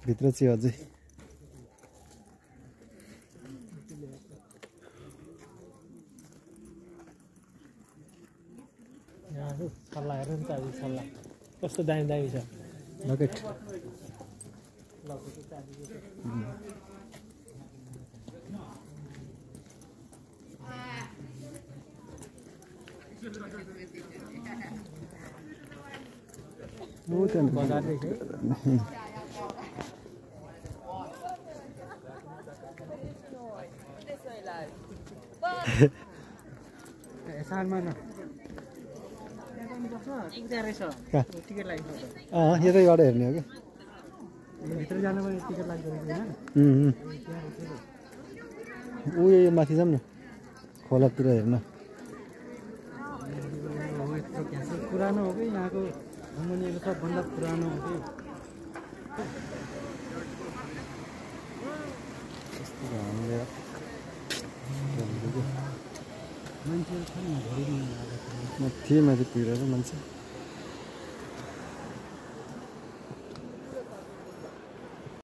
भित्र चाहिँ अझै छल्ला हेर्नु नि त आज छल्ला कस्तो दामी दामी छ लकेट बजारदेखि सालमा न यतैबाट हेर्ने हो कि भित्र जानु पनि टिकट लाग्छ ऊ यो माथि जाऊँ न खोलातिर हेर्न पुरानो हो कि यहाँको जर्मनीको सबभन्दा पुरानो हो कि मान्छेहरू छ नि माथि पुगेर मान्छे